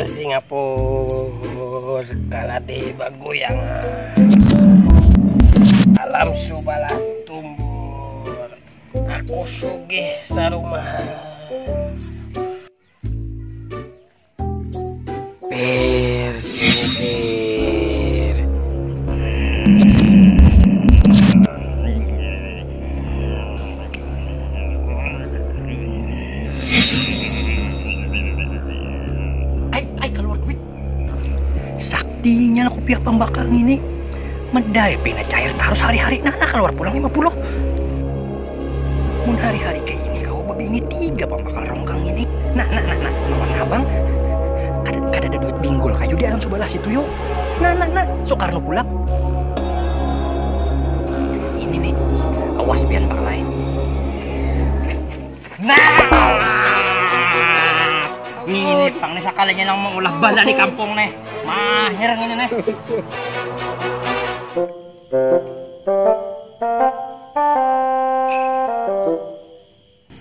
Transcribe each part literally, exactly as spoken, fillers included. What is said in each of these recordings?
Singapura, kalati baguyang. Alam subalah tumbur. Aku sugih sarumahan. Pir, singkir. Ai, ai, kaluar duit. Saktinya lah kupiah pambakal ngini. Madai pina cair tarus hari-hari. Nah, nah, kaluar pulang lima puluh. Mun hari-hari kayak ini kau babini tiga pambakal rongkang ini. Nah, nah, nah, nah, lawan abang. Kada, kada ada duit binggul kayu di alam subalah situ yo. Nah, nah, nah, Soekarno pulang. Ini nih, awas pian pakai. Nah, ngini pang nih sakalinya nang maulah bala di kampung nih. Mahir ngini nih.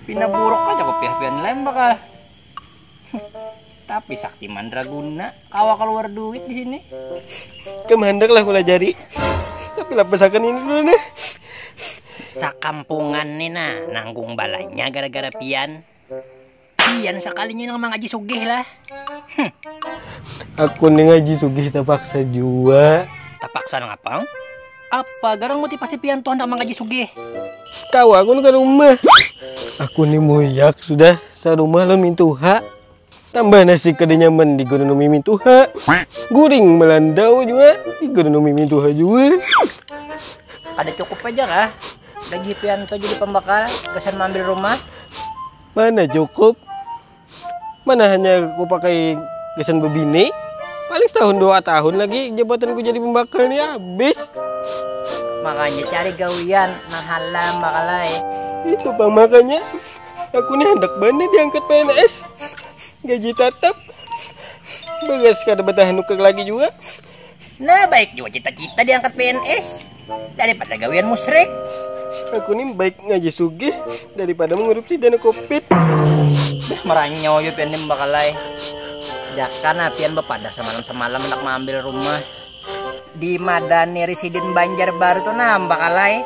Pina buruk aja kopiah pian lembak ah. Tapi sakti mandraguna kawa kaluar duit di sini. Kam handak lah kulajari. Tapi lapasakan ini dulu nah. Sakampungan nih nah nanggung balanya gara-gara pian. Pian sakalinya nang mangaji sugih lah. Aku nih ngaji sugih terpaksa jua. Terpaksa nang apa? Apa garang motivasi pian tuh handak mangaji sugih? Kawa aku ke rumah. Aku nih muyak sudah sarumah lo mintuha. Tambah nasi kada nyaman di gunung mintuha. Guring melandau jua di gunung mintuha jua. Kada cukup aja kah gaji pian tuh jadi pembakal gasan maambil rumah? Mana cukup? Mana hanya kupakai gasan bebini? Paling setahun dua tahun lagi jabatanku jadi pembakal nih habis. Makanya cari gawian nang halal bakal ai. Itu pang makanya aku nih handak banar diangkat P N S. Gaji tatap. Bagas kada batahan nukar lagi jua. Nah, baik jua cita-cita diangkat P N S daripada gawian musrik. Aku nih baik ngaji sugih daripada mengurupsi dana covid. Dah maranyau jua pian nih bakal ai. Jaka nah pian bapadah samalam-samalam handak maambil rumah di Madani Residence Banjarbaru tuh nah bakal ai.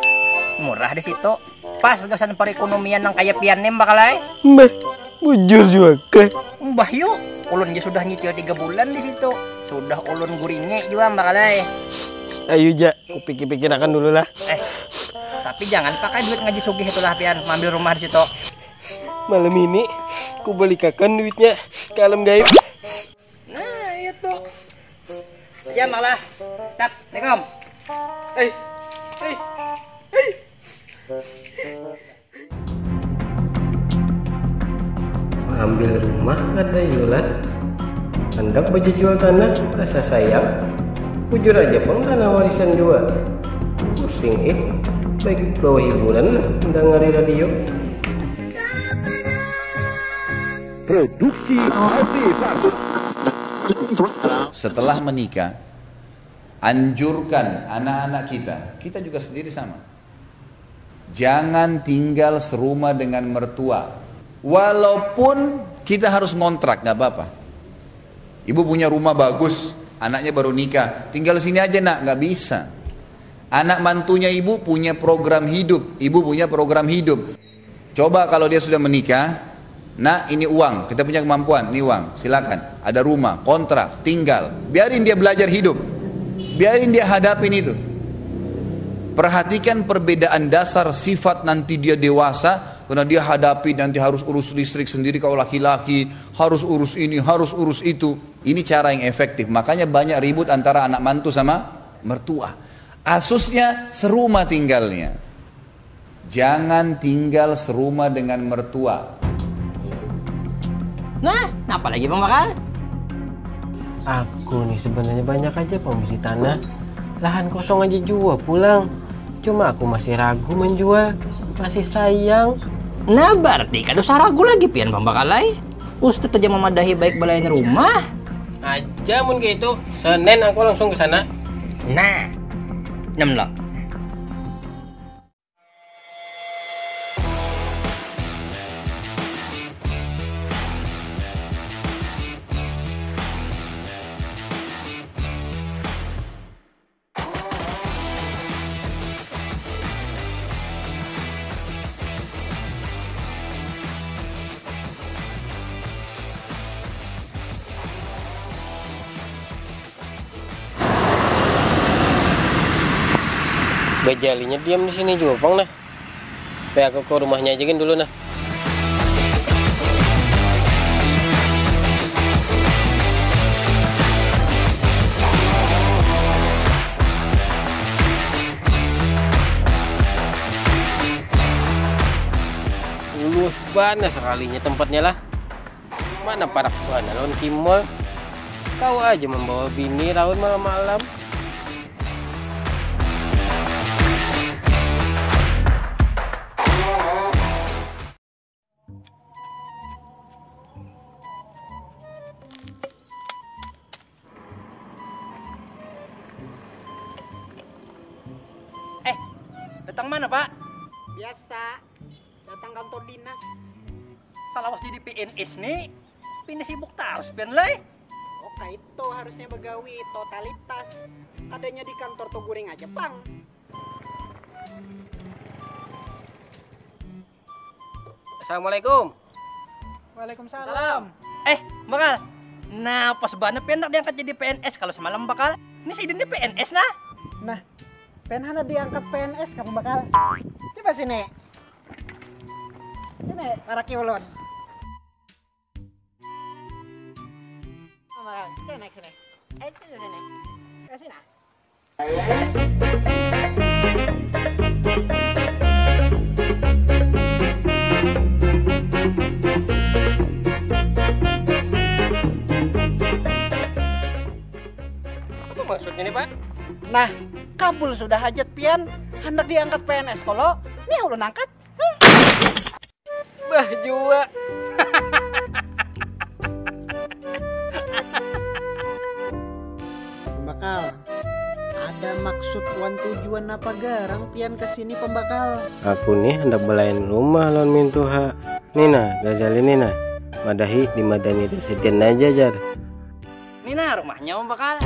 Murah di situ. Pas gasan perekonomian nang kaya pian nih bakal ai. Mbah, bujur jua kah? Mbah yuk, ulun ja sudah nyicil tiga bulan di situ. Sudah ulun guringi jua bakal ai. Ayu ja, kupikir-pikirakan dulu lah. Eh, tapi jangan pakai duit ngaji sugih itulah pian maambil rumah di situ. Malam ini kubelikakan duitnya ke alam gaib. Nah, itu. Ya malah. Tap, Assalamualaikum. Hei, hei, hei. Maambil rumah kada yulat. Handak bajajual tanah rasa sayang. Bujur aja pang tanah warisan jua. Pusing eh. Baik bawa hiburan lah mendangari radio. Produksi Aldi Farma. Setelah menikah, anjurkan anak-anak kita, kita juga sendiri sama. Jangan tinggal serumah dengan mertua. Walaupun kita harus ngontrak, nggak apa-apa. Ibu punya rumah bagus, anaknya baru nikah, tinggal sini aja nak, nggak bisa. Anak mantunya ibu punya program hidup, ibu punya program hidup. Coba kalau dia sudah menikah, nak ini uang, kita punya kemampuan, ini uang, silakan. Ada rumah, kontrak, tinggal. Biarin dia belajar hidup. Biarin dia hadapin itu. Perhatikan perbedaan dasar sifat nanti dia dewasa, karena dia hadapi nanti harus urus listrik sendiri kalau laki-laki, harus urus ini, harus urus itu. Ini cara yang efektif. Makanya banyak ribut antara anak mantu sama mertua. Asusnya serumah tinggalnya. Jangan tinggal serumah dengan mertua. Nah, napa lagi Bang Bakal? Aku nih sebenarnya banyak aja pembisi tanah. Lahan kosong aja jua pulang. Cuma aku masih ragu menjual, masih sayang. Nah, berarti kada usah ragu lagi pian Bang Bakal ai. Ustadz aja memadahi baik balain rumah. Aja mun kayak itu, Senin aku langsung ke sana. Nah, nem lo. Jalinya diam di sini jua pang nah. Pe aku ke rumahnya aja gin dulu nah. Ulus banar sekalinya tempatnya lah. Mana parak banar lawan Kimol. Kau aja membawa bini raun malam-malam. Eh, datang mana, Pak? Biasa, datang kantor dinas. Salawas jadi P N S nih, pina sibuk tarus pian lai. Oh, kaitu harusnya bagawi, totalitas. Kadanya di kantor tuh guring aja pang. Assalamualaikum. Waalaikumsalam. Eh, bakal. Nah, pas banget pian nak diangkat jadi P N S kalau semalam bakal. Ini sidin ini P N S nah. Nah, pian handak diangkat P N S kamu bakal. Coba sini. Sini, paraki ulun. Bakal, sini naik sini. Eh, sini sini. Eh, sini. Apa maksudnya nih, Pak? Nah, kabul sudah hajat pian, handak diangkat P N S kolo, nih ulun angkat. Bah jua. Pembakal, ada maksud wan tujuan apa garang pian ke sini pembakal? Aku nih handak belain rumah lawan mintuha. Nih nah, Gazali nih nah. Madahi di Madani Resident aja jar. Ni nah rumahnya Om Bakal.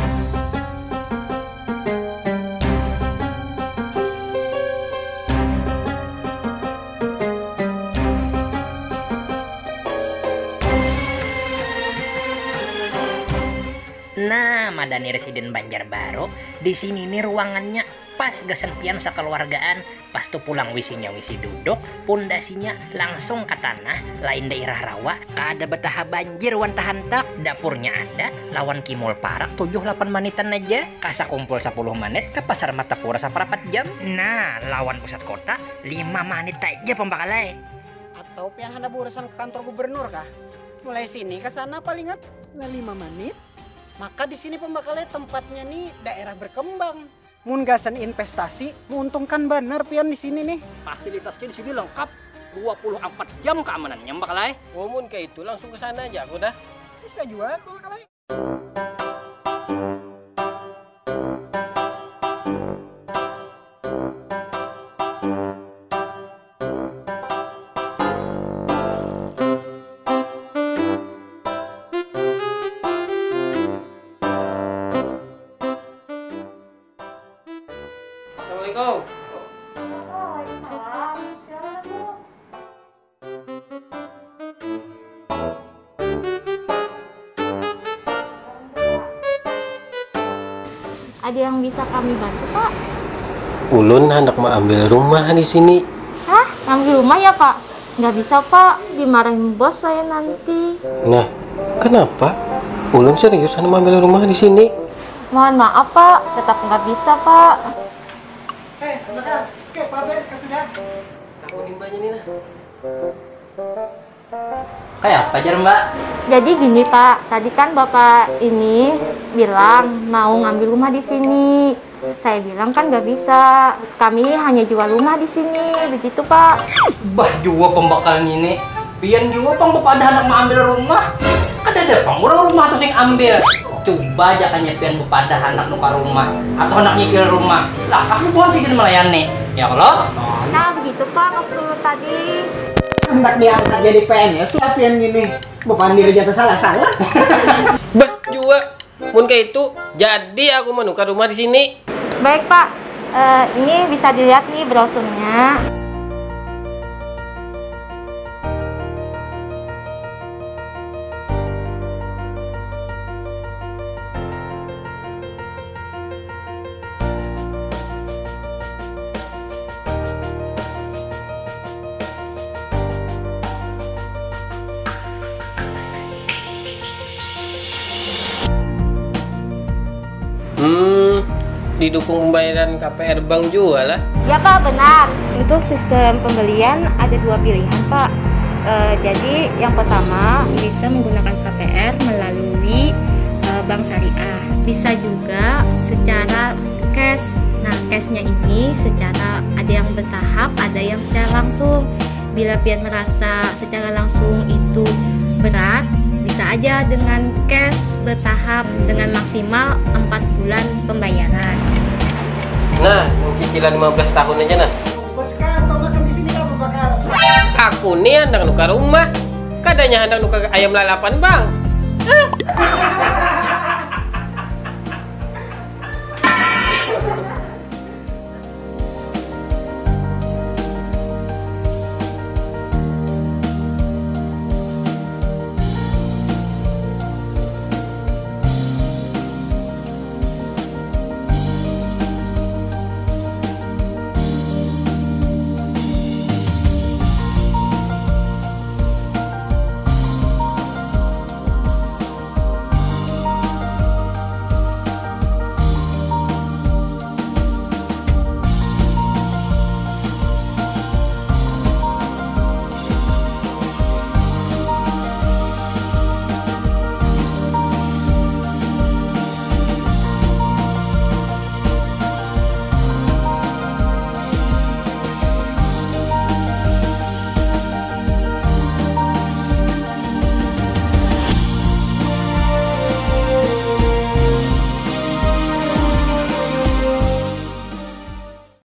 Nah, Madani Residen Banjarbaru, di sini nih ruangannya pas gasan pian sakaluargaan. Pas tu pulang wisinya wisi duduk, pundasinya langsung ka tanah, lain dairah rawa, kada bataha banjir wan tahantak, dapurnya ada, lawan kimul parak tujuh lapan manitan aja, ka sakumpul sapuluh manit, ka pasar Martapura saparapat jam, nah lawan pusat kota lima manit aja pambakal ai. Atau pian handak burusan ka kantor gubernur kah? Mulai sini ka sana palingan lah lima manit. Maka disini pambakal ai tempatnya ni daerah berkembang. Mun gasan investasi, meuntungkan banar pian di sini nih. Fasilitasnya di sini lengkap, dua puluh ampat jam keamanannya, Mbak Kalai. Oh, mun kaitu langsung ke sana aja aku dah. Bisa jua tuh, Mbak Kalai. Ada yang bisa kami bantu, Pak? Ulun handak maambil rumah di sini. Hah? Ngambil rumah ya, Pak? Nggak bisa, Pak. Dimarahin bos saya nanti. Nah, kenapa? Ulun serius handak maambil rumah di sini. Mohon maaf, Pak. Tetap nggak bisa, Pak. Hei, Mbak, oke, Pak beres, sudah. Aku nimbanya nih, nah. Kayak apa jar mbak? Jadi gini pak, tadi kan bapak ini bilang mau ngambil rumah di sini. Saya bilang kan gak bisa, kami hanya jual rumah di sini, begitu pak. Bah jua pembakal ngini, pian jua pang bepadah handak maambil rumah. Kadada pang urang rumah tu sing ambil. Cuba ja kanya pian bepadah handak nukar rumah atau handak nyicil rumah, lakas bubuhan sidin melayani, ya kalo? Nah begitu pak maksud ulun tadi. Handak diangkat jadi P N S lah pian ngini. Bapandir ja tasalah-salah. Bah jua, mun kaitu jadi aku manukar rumah di sini. Baik pak, eh, ini bisa dilihat nih brosurnya. Didukung pembayaran K P R bank juga lah. Ya Pak, benar. Untuk sistem pembelian ada dua pilihan Pak. Eh, jadi yang pertama bisa menggunakan K P R melalui eh, bank syariah. Bisa juga secara cash. Nah, cashnya ini secara ada yang bertahap, ada yang secara langsung. Bila pian merasa secara langsung itu berat, bisa aja dengan cash bertahap dengan maksimal empat bulan pembayaran. Nah, cicilan lima belas tahun aja nah. Bos kan, tau makan di sini kan bakal. Aku nih hendak nukar rumah. Kadanya hendak nukar ayam lalapan bang.